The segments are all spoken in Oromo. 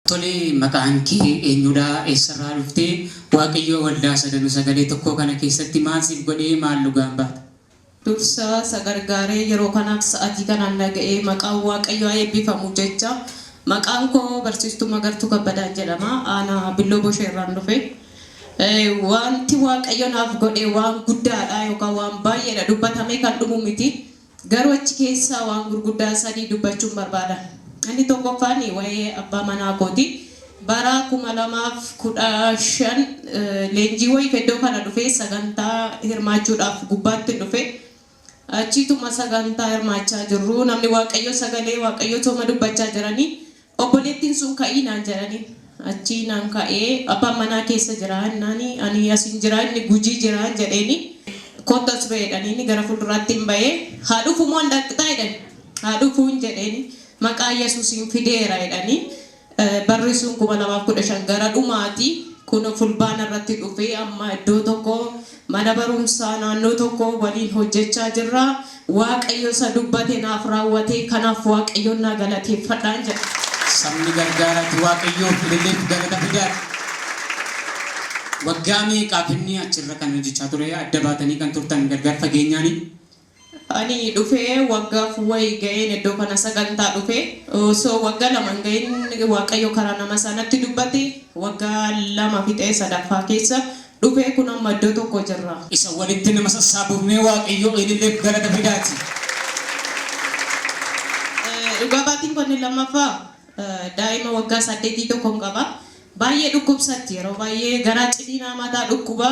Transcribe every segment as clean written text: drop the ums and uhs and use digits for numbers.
Tole, maqaan kee eenyudha? Eessarraa dhuftee? Waaqayyo waldaa sadanuu sagalee tokkoo kana keessatti maal siif godhee, maal dhugaan baata? Dursa isa gargaaree yeroo kanaaf sa'atii kanaan na ga'ee maqaan Waaqayyoo haa eebbifamu jecha. Maqaan koo Barsiistuu Magartuu Kabbadaan jedhama. Aanaa Billoo Boshee irraan dhufe. Wanti Waaqayyo naaf godhe waan guddaadha yookaan waan baay'eedha, dubbatamee kan dhumu miti. Garuu achi keessaa waan gurguddaa sadii dubbachuun barbaada. Inni tokkoffaan waa'ee abbaa manaa kooti. Bara 2015 leenjii wayiif iddoo kana dhufee, sagantaa hirmaachuudhaaf gubbaatti dhufe. Achiituma sagantaa hirmaachaa jirru, namni Waaqayyo sagalee Waaqayyo tooma dubbachaa jiranii, "Obboleettiin sun, ka'ii," naan jedhanii. Achii naan ka'ee, "Abbaan manaa keessa jira," naani, "ani asin jira, inni Gujii jira," jedheeni. "Kottu as ba'e," jedhanii, gara fuulduraatti hin ba'ee. "Haa dhufu moo dhaqxaa?" jedhan. "Haa dhufuun," jedheeni. "Maqaa Yesuusiin fideera," jedhanii. Barri sun 2015 gara dhumaati. Kun Fulbaana irratti dhufee, amma iddoo tokko mana barumsaa naannoo tokko waliin hojjechaa jirra. Waaqayyo isa dubbate naaf raawwate, kanaaf Waaqayyoon naa galateeffadhaan jedha. Sabni gargaaraati Waaqayyoof ililleef galata fidaati. Waggaa meeqaaf inni achirra kan hojjechaa ture, adda baatanii kan turtan gargar fageenyaani? Ani dhufee waggaaf wayi ga'een iddoo kana sagantaa dhufe. Osoo waggaa 2 hin ga'in Waaqayyo karaa nama sanatti dubbate, waggaa 2 fixee sadaffaa keessa dhufee, kun amma iddoo tokko jirra. Isa walitti nama sassaabuuf mee Waaqayyo ililleef galata fidaati. Dhugaa baatiin kun lammaffaa, daa'ima waggaa 8 tokkon qaba. Baay'ee dhukkubsatti, yeroo baay'ee garaa ciniinaa, mataa dhukkuba,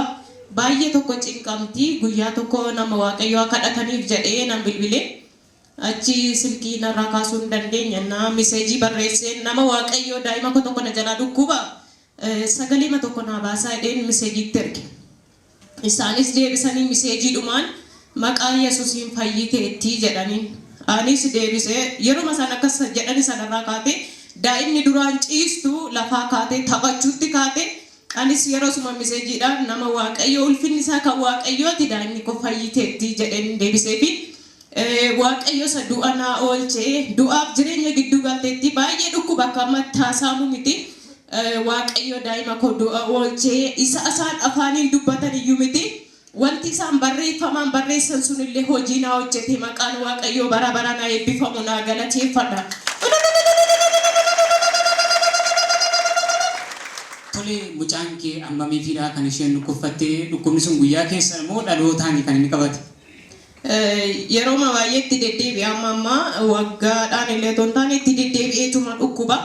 baay'ee tokko cinqamti. Guyyaa tokko nama Waaqayyoo kadhataniif jedhee nan bilbile. Achi silkii narraa kaasuu hin dandeenye. Na message barreessee, "Nama Waaqayyoo, daa'ima koo tokko na jalaa dhukkuba, sagaleema tokko naa baasaa," jedheen messageitti erge. Isaanis deebisanii messagedhumaan, "Maqaa Yesuusiin fayyiteettii," jedhaniin. Anis deebisee, yeruma sana akkas jedhani sanarraa kaatee daa'imni duraan ciistu lafaa kaatee taphachuutti kaate. Anis yeroo suma messagedhaan, "Nama Waaqayyoo, ulfinni isaa kan Waaqayyooti, daa'imni koo fayyiteetti," jedheen deebiseefi. Waaqayyo isa du'a naa oolchee, du'aaf jireenya gidduu galteetti, baay'ee dhukkuba akka amma taasaamu miti. Waaqayyo daa'ima koo du'a oolchee, isa isaan afaaniin dubbatan iyyuu miti. Wanti isaan barreeffamaan barreessan sunillee hojii naa hojjete, maqaan Waaqayyoo bara bara naa eebbifamu, naa galateeffadha. Tole, mucaan kee ammamiifidha kan isheen dhukkubfattee? Dhukkubni sun guyyaa keessa moo dhalootaani kan inni qabate? Yeroo baay'ee itti deddeebi'a, amma ammaa waggaadhaan illee otoo hin taane itti deddeebi'eetuma dhukkuba.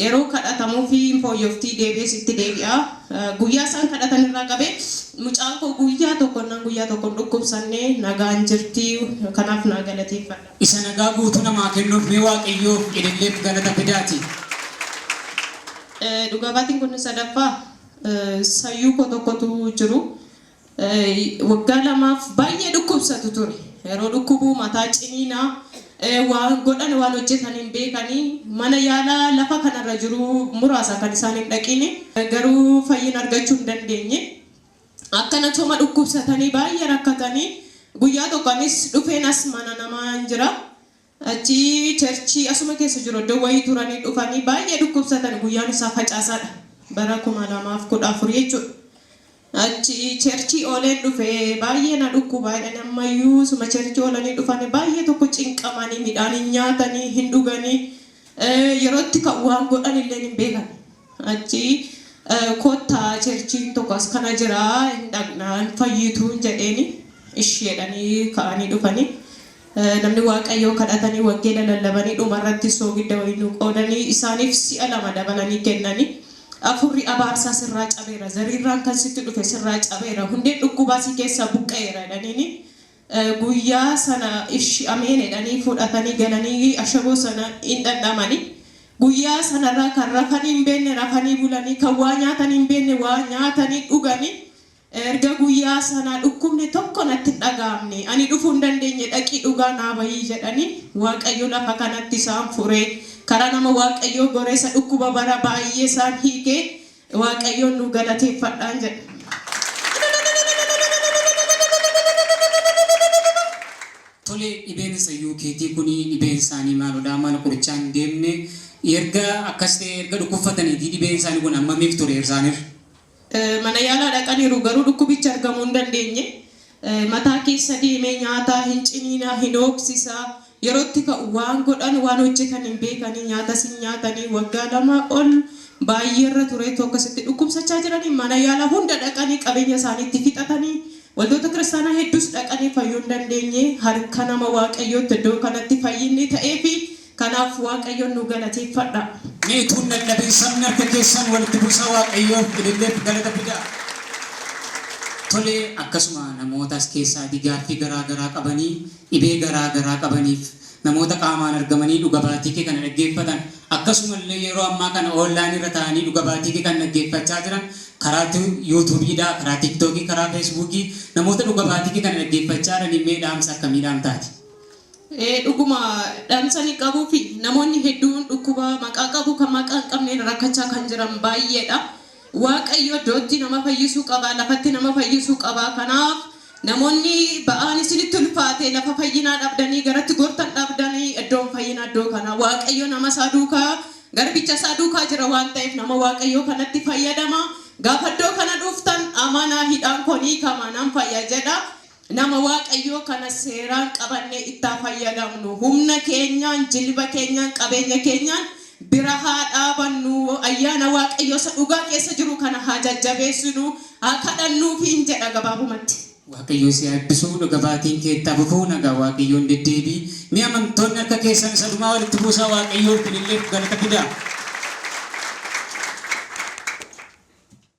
Yeroo kadhatamuu fi fooyyoftii deebi'ees itti deebi'a. Guyyaa isaan kadhatan irraa qabee mucaan koo guyyaa tokko naan guyyaa tokko hin dhukkubsannee, nagaan jirti, kanaaf naa galateeffadha. Isa nagaa guutuu namaa kennuuf mee Waaqayyoof ililleef galata fidaati. Dhugaa baatiin kun sadaffaa, sayyuu koo tokkotu jiru. Waggaa 2f baay'ee dhukkubsatu ture. Yeroo dhukkubuu mataa ciniinaa, waan godhan waan hojjetan hin beekanii, mana yaalaa lafa kanarra jiru muraasa kan isaan hin dhaqini, garuu fayyina argachuu hin dandeenye. Akkana tuma dhukkubsatanii baay'ee rakkatanii, guyyaa tokko anis dhufeen as mana namaa hin jira. Achi church asuma keessa jiru iddoo wayii turanii dhufanii baay'ee dhukkubsatan, guyyaan isaa facaasaadha. Bara 2014 jechuudha. Achi church ooleen dhufee, baay'ee na dhukkubaa jedhanii, ammayyuu suma church oolanii dhufanii, baay'ee tokko cinqamanii, midhaan hin nyaatanii, hin dhuganii, yerootti kan waan godhan illee hin beekan. Achi "Kottaa, churchiin tokko as kana jira, hin dhaqnaa, hin fayyituu," jedheeni. Isheedhanii ka'anii dhufanii. Namni Waaqayyoo kadhatanii, wangeela lallabanii, dhumarratti soogidda wayii nu qoodanii, isaaniif si'a lama dabalanii kennanii. "Afurri abaarsaa sirraa cabeera, zariirraan kan sitti dhufe sirraa cabeera, hundeen dhukkubaa si keessaa buqqa'eera," jedhaniini. Guyyaa sana "Ishi, ameen," jedhanii fudhatanii galanii ashaboo sana hin dhandhamanii. Guyyaa sanarraa kan rafanii hin beekne rafanii bulanii, kan waa nyaatanii hin beekne waa nyaatanii dhuganii. "Erga guyyaa sanaa dhukkubni tokko natti hin dhaga'amne, ani dhufuu hin dandeenye, dhaqii dhugaa naa bahii," jedhanii. Waaqayyo lafa kanatti isaan furee, karaa nama Waaqayyoo goreessa dhukkuba bara baay'ee isaan hiikee, Waaqayyoon nu galateeffadhaan jedha. Tole, dhibeen sayyuu keetii kuni dhibeen isaanii maalodha? Mana qorichaa hin deemne. Erga akkas ta'e, erga dhukkubfataniitii dhibeen isaanii kun hammamiif ture isaaniif? Mana yaalaa dhaqaniiru, garuu dhukkubichi argamuu hin dandeenye. Mataa keessa deemee nyaataa hin ciniinaa, hin hooksisaa. Yerootti ka'u waan godhan waan hojjetan hin beekanii, nyaatas hin nyaatanii, waggaa 2 ol baay'eerra tureetu akkasitti dhukkubsachaa jiranii, mana yaalaa hunda dhaqanii qabeenya isaaniitti fixatanii, waldoota kiristaanaa hedduus dhaqanii fayyuu hin dandeenye. Harka nama Waaqayyootti iddoo kanatti fayyinni ta'ee fi kanaaf Waaqayyoon nu galateeffadha. Mee utuu hin dadhabin sabni harka keessan walitti buusaa, Waaqayyoof ililleef galata fidaa. Tole, akkasuma namoota as keessaatii gaaffii garaa garaa qabanii, dhibee garaa garaa qabaniif, namoota qaamaan argamanii dhuga baatii kee kana dhaggeeffatan, akkasumallee yeroo ammaa kana online irra ta'anii dhuga baatii kee kan dhaggeeffachaa jiran, karaa YouTubeiidhaa, karaa TikTokii, karaa Facebookii namoota dhuga baatii kee kana dhaggeeffachaa jiraniif mee dhaamsa akkamii dhaamtaati? Dhuguma dhaamsa ni qabuu fi namoonni hedduun dhukkuba maqaa qabu kan maqaa hin qabneen rakkachaa kan jiran baay'eedha. Waaqayyo iddootti nama fayyisuu qaba, lafatti nama fayyisuu qaba. Kanaaf namoonni ba'aan isinitti ulfaate, lafa fayyinaa dhabdanii, garatti gortan dhabdanii, iddoon fayyinaa iddoo kana. Waaqayyo nama isaa duukaa, garbicha isaa duukaa jira waan ta'eef nama Waaqayyoo kanatti fayyadama. Gaafa iddoo kana dhuftan amanaa, hidhaan koo ni hiikama, nan fayya jedha. Nama Waaqayyoo kana seeraan qabannee ittaa fayyadamnu. Humna keenyaan, jilba keenyaan, qabeenya keenyaan bira haa dhaabannu. Ayyaana Waaqayyoo isa dhugaa keessa jiru kana haa jajjabeessinu, haa kadhannuufiin jedha gabaabumatti. Waaqayyo si eebbisuu, dhuga baatiin kee itti fufuu, nagaa Waaqayyoon deddeebii. Mee amantoonni harka keessan isa dhumaa walitti buusaa, Waaqayyoof ililleef galata fidaa.